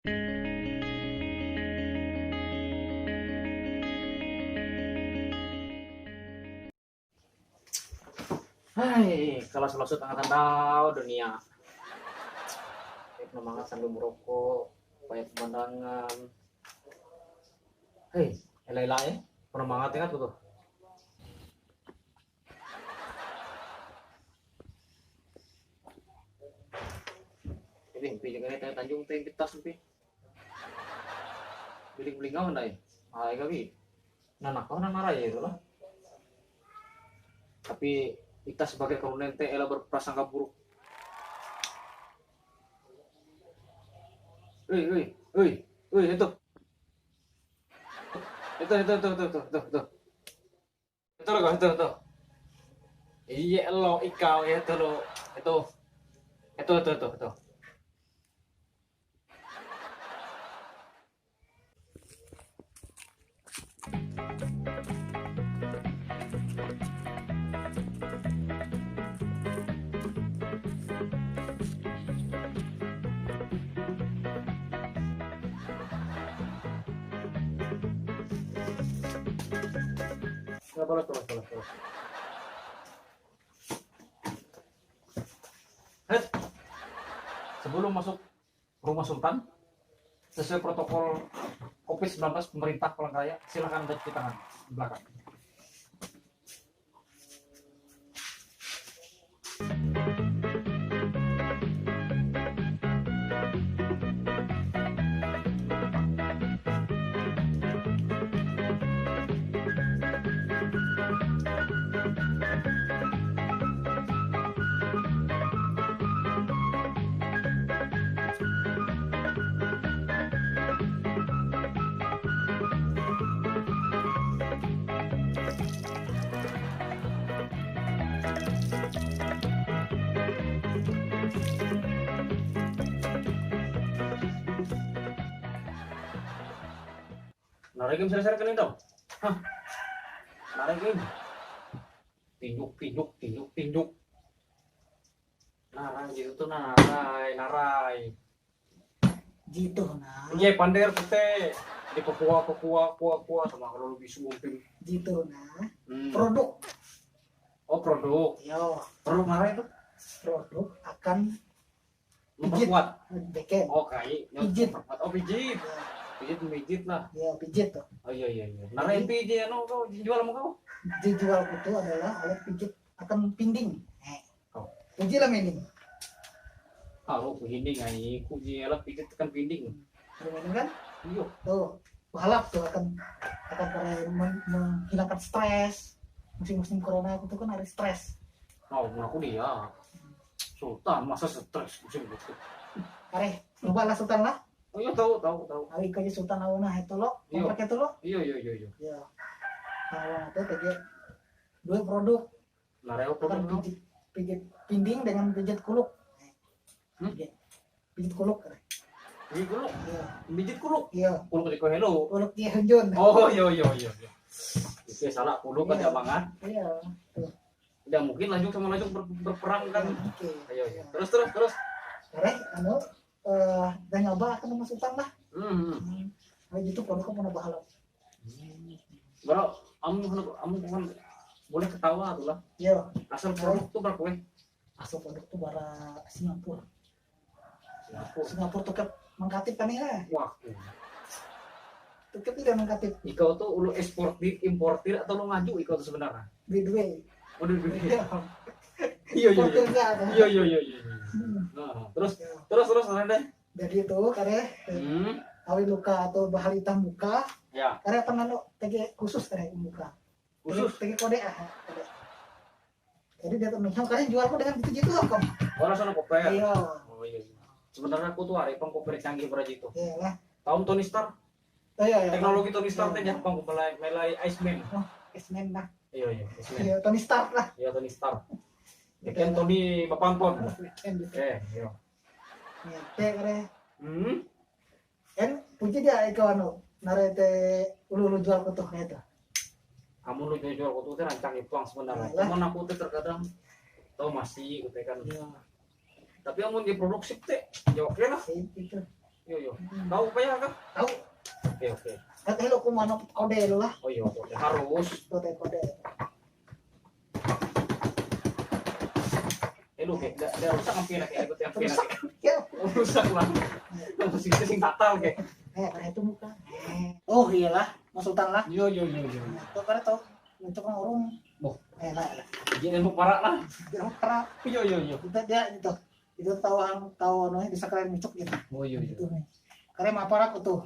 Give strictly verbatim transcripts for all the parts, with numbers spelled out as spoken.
Hai, kalas maksud angkatan tau dunia. Saya pernah mangat sambil merokok, banyak pemandangan. Hei, ela-ela ya, pernah mangat ingat tuh. Ini, pi jangan tanya Tanjung teh tas pi. Biling-biling awan dai. Alai gawi. Nah, nah, kau nang narai itu lah. Tapi kita sebagai karunen teh ela berprasangka buruk. Hei, hei, hei, hei, itu. Itu, itu, itu, itu, itu, itu, itu. Itu loh, itu, itu. Iya lo, ikau ya itu lo. Itu. Itu, itu, itu, itu. Nggak, balas, balas, balas, balas. Het. Sebelum masuk rumah Sultan, sesuai protokol covid sembilan belas pemerintah Palangkaraya, silakan anda cuci tangan di belakang. Narai game sere-sere kan itu? Hah? Narai game. Tinjuk, tinjuk, tinjuk, tinjuk. Narai gitu tuh, narai, narai. Gitu nah. Iya, pander tuh teh. Di kekua, kekua, kua, kua sama kalau lebih sumping. Gitu nah. Hmm. Produk. Oh, produk. Yo. Produk narai tuh? Produk akan pijit. Memperkuat. Beken. Oh, kai. Pijit. Memperkuat. Oh, pijit. Ya. Pijit, pijit lah. Ya, pijit tuh. Oh, iya, iya, iya. Narai pijit anu kau jual sama kau? Dijual itu adalah alat pijit akan pinding. Eh. Oh. Uji lah mending. Aduh, pinding ai, ku je lah pijit tekan pinding. Ada mending kan? Iya. Tuh, balap tuh akan akan kare men- menghilangkan stres. Musim-musim corona itu kan ada stres. Oh, mun aku dia. Sultan masa stres musim itu. Are, coba lah Sultan lah. Oh iya, tahu, tahu, tahu. Awi kaji Sultan awal nah itu lo, iya. Komplek itu lo. Iya, iya, iya, iya. Ya. Nah, itu kayak dua produk. Nareo akan produk pijit, pijit pinding dengan pijit kuluk. Hmm? Pijit, pijit kuluk. Pijit kuluk? Iya. Pijit kuluk? Iya. Kuluk di Kohelo. Kuluk di Hunjun. Oh, iya, iya, iya, iya. Itu salah kuluk kan. Iya. Dia mangan. Iya. Tuh. Tidak mungkin lanjut sama lanjut ber- berperang kan. Iya, oke. Ayo, iya. Iya. Terus, terus, terus. Karena anu eh dan nyoba akan masukkan lah. Hmm. Hmm. Nah, gitu produk kamu nambah halal. Bro, kamu kamu bukan boleh ketawa tuh lah. Iya. Asal produk tuh berapa weh? Asal produk tuh bara Singapura. Singapura. Singapura tuh ke mengkatip kan ya? Wah. Tuh ke tidak mengkatip. Ikau tuh ulu eksportir, importir atau lu ngaju ikau tuh sebenarnya? Dua-dua. Oh, dua-dua. Iya. Iya, iya, iya. Eksportirnya ada. Iya, iya, iya, iya. Hmm. Nah, terus, ya. Terus, terus, terus deh. Jadi itu kare hmm. Awi luka atau bahal hitam muka. Ya. Kare apa nano tege khusus kare muka. Khusus. Tege, tege kode ah, kode. Jadi dia tuh misal kare jual kok dengan gitu-gitu lah kom. Orang sana koper. Iya. Oh iya. Sebenarnya aku tuh hari pang koper canggih pada itu. Iya lah. Tahun Tony Stark. Oh, iya, iya. Teknologi Tony Stark teh Jepang melai melai Iceman. Oh, Iceman lah. Iya iya. Iceman. Iya Tony Stark lah. Iya Tony Stark. Ya kan Tony Bapanton. Eh iya. Iya teh kare. Hmm. Kan puji dia ikau anu nare te ulu-ulu jual kutuh itu. Amun lu jual kutuh teh rancang ipuang sebenarnya. Cuman aku teh terkadang tau masih gitu kan. Iya. Tapi amun diproduksi teh ya oke lah. Itu. Yo, yo. Hmm. Tahu apa ya, Kak? Tahu. Oke, oke. Kata lo aku manuk kode dulu lah. Oh, iya, oke, oke. Harus. Tuh, teh kode. Eh, lu, kayak, nggak, nggak rusak hampir, kayak, ikut yang hampir, rusak, kayak. Ya. Oh, rusak lah. Kamu sih, sing fatal, kayak. Eh, kayak itu muka. Eh. Oh, iyalah, Mas Sultan lah. Yo, yo, yo, yo. Nah, tuh, karena tuh, untuk orang urung. Boh. Eh, lah, lah. Jadi, mau parak lah. Dia mau parak. Yo, yo, yo. Kita dia itu. Itu tahu, tahu, anu, bisa kalian micuk gitu. Oh, iya, iya. Gitu nih. Karena mau parak tuh.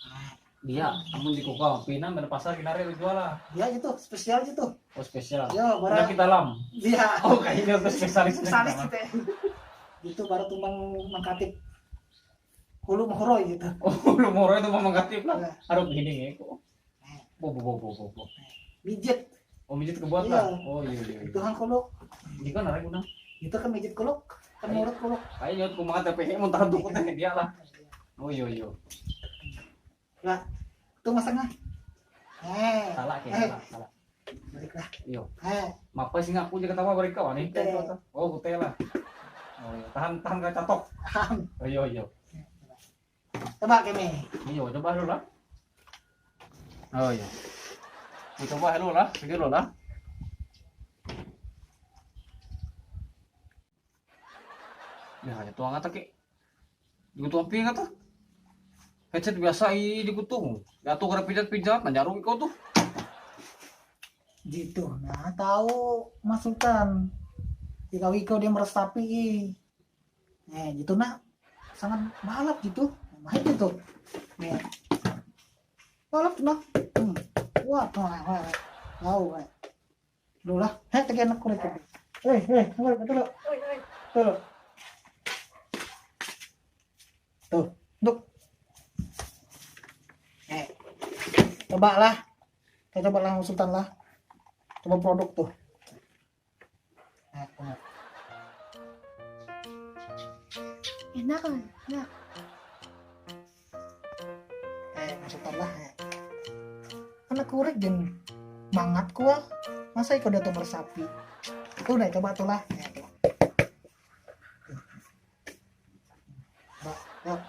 Nah. Dia, namun di Kukau, pinam pada pasar kinare jual lah. Dia gitu, spesial gitu. Oh, spesial. Yo, barang penyakit dalam. Dia. Oh, kayaknya itu spesialis penyakit dalam. Spesialis gitu ya. Gitu baru tuh mang-, mangkatip. Hulu mahoroi gitu. Oh, hulu mahoroi itu mangkatip lah. Iya. Aduh, gini ya, kok. Nah. Bo, bo, bo, bo, bo, bo. Mijit. Oh, mijit kebuat lah. Iya. Oh, iya, iya, iya. Itu hang kolok. Di kan ada guna. Itu kan mijit kolok. Kan mulut kolok. Ayo, nyot kumaha tapi mau tahan tuh dia lah. Oh, iya, iya. Lah, tuh masangnya. Eh. Salah, kayak eh. Salah, salah. Baliklah. Iyo. Eh. Mapa sih ngaku aja ketawa balik kau nih. Kute. Oh, kute lah. Oh, iya. Tahan, tahan kayak catok. Tahan. Oh, iya, iya. Coba kami. Iyo, coba dulu lah. Oh, iya. Coba dulu lah, pikir dulu lah. Ya, itu angkat lagi. Dikutu ampie kata. Headset biasa i dikutu. Jatuh kada pijat-pijat, nah jarum ikau tuh. Gitu. Nah, tahu Mas Sultan. Jika ikau dia meresapi i. Eh, gitu nak. Sangat balap gitu. Main gitu. Nih. Balap tuh nak. Hmm. Wah, wah, wah. Tahu, eh. Dulu lah. Heh, tegi anak kulit tadi. Eh, eh, tunggu, tunggu. Tunggu. Tuh, duk. Eh, coba lah. Kita coba langsung Sultan lah. Coba produk tuh. Nah, tuh. Enak kan? Enak. Eh, masuk tambah, eh. Anak kurek jen mangat kuah. Masa ikut datang bersapi? Tuh deh, coba tuh lah. Eh, tuh. Mbak, yuk.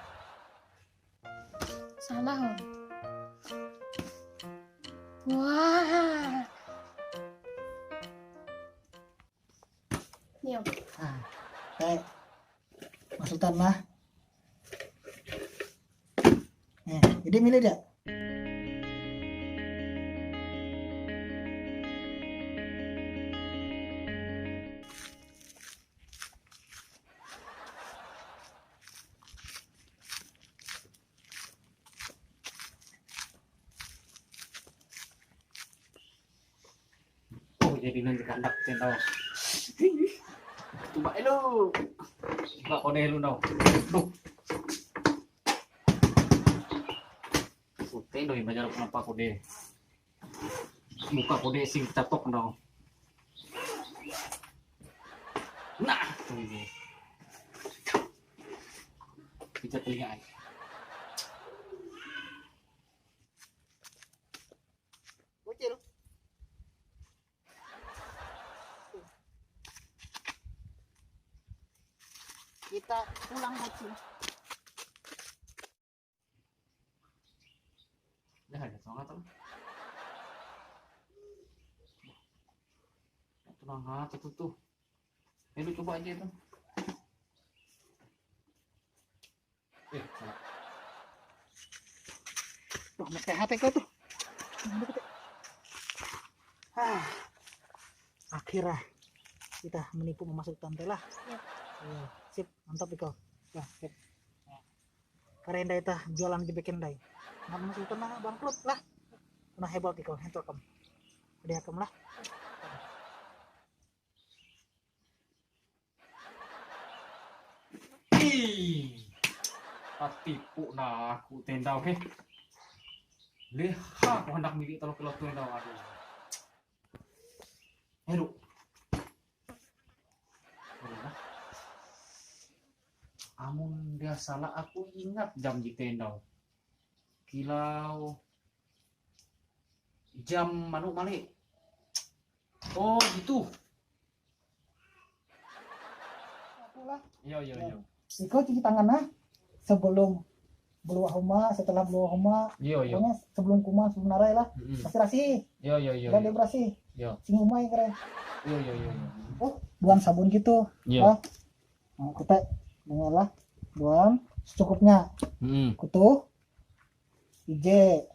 Salah, oh. Wah. Nyium. Ah, kayak Mas Sultan lah. Nah, jadi milih dia. Oh, jadi nanti kandak tentau. Coba elo. Coba kau deh lu, no. Duh. Putih doi, bajar kenapa aku deh. Muka aku deh sing catok, no. Nah, tuh. Pijat telinga aja. Bocil. Kita pulang, Bocil. Dah ada setengah tuh. Tenang aja tuh, tuh. Ini coba aja itu. Eh, salah. Tuh, amat sehat ya kau tuh. Ah, akhirnya kita menipu memasuk tante lah. Yap. Iya, sip, mantap iko. Ya, sip. Karenda ita jualan di bikin dai. Nah, memasuk tante bangkrut lah. Nah, hebat iko, hentok kam. Dia kam lah. Ih, katipu nah aku tendau heh. Leha aku hendak milik talo kilo tendau, aduh. Aduh. Aduh, nah. Amun dia salah aku ingat jam di tendau. Kilau jam manuk malik. Oh, gitu. Itulah. Iya, iya, iya. Iko cuci tangan nah. sebelum beluah huma, setelah beluah huma, Yo yo. Pokoknya sebelum kuma, sebelum narai lah, Mm-mm. pasti rasih. Yo yo yo. Dan Yo dia berasih. Yo. Sing humai keren. Yo yo yo yo. Oh, buang sabun gitu. Yo. Wah. Nah, kita dengarlah buang secukupnya. Hmm. Kutu ije.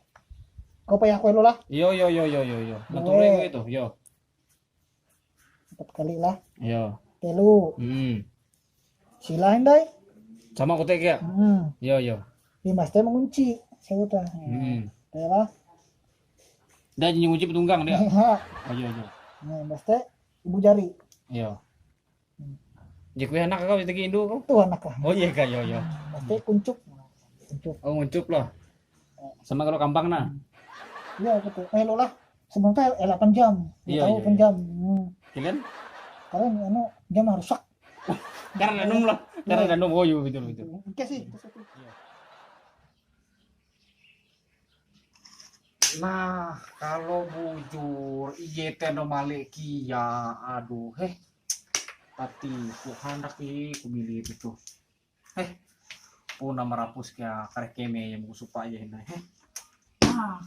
Kau payah kue lo lah. Yo yo yo yo yo yo. Nah, Yo. Tore itu. Yo. Empat kali lah. Yo. Telu. Hmm. Sila hindai. Sama kote ya. Hmm. Yo yo. Limbas teh mengunci. Saya udah. Hmm. Teh lah. Dah jadi ngunci petunggang dia. Ha. Oh yo yo. Nah, limbas teh ibu jari. Yo. Jadi kue anak kau itu indu kau. Tuh anak lah. Oh iya kak yo yo. Limbas teh kuncup. Kuncup. Oh nguncup lah. Sama kalau kampang nah. Iya betul. Eh lo lah. Sebelum teh eh, delapan jam. Iya, Tahu iya, delapan iya. Jam. Hmm. Kalian? Kalian anu jam rusak. Karena danum lah. Karena danum. Oh iya betul betul. Oke sih. Nah, kalau bujur, iye teh no malik kia, aduh, heh. Tapi ku handak ih ku milih itu. Heh. Puna marapus kia kareh keme yang ku supa aja hindai, heh. Ah.